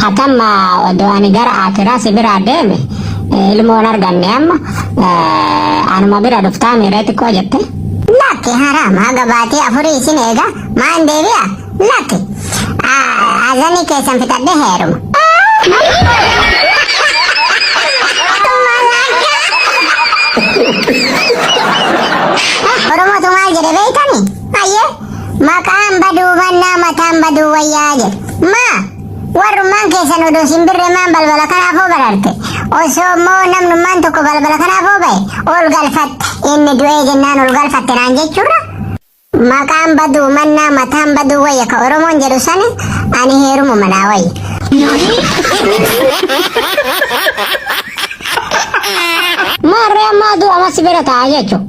Atamma odoo ani gara akiraa si biraa deeme ilmoon arganne amma anuma bira dhuftaa miiree xiqqoo jette. Lakki haraam haga baatii afurii isin eega maan deebi'a lakki azanii keessan fixadhe heeruma. Oromootu maal jedhe beeytani? Ayyee maqaan baduu mannaa mataan baduu wayyaa jedhe. Maa warrummaan keessan odoo simbirree maan balbala kanaafoo bararte osoo immoo namnummaan tokko balbala kanaafoo ba'e ol galfatte inni du'ee jennaan ol galfatte naan jechuudha. Maqaan baduu mannaa mataan baduu wayya ka Oromoon jedhu sani ani heerumu manaa wayya. Maarree amma aduu amma si bira ta'a jechuudha.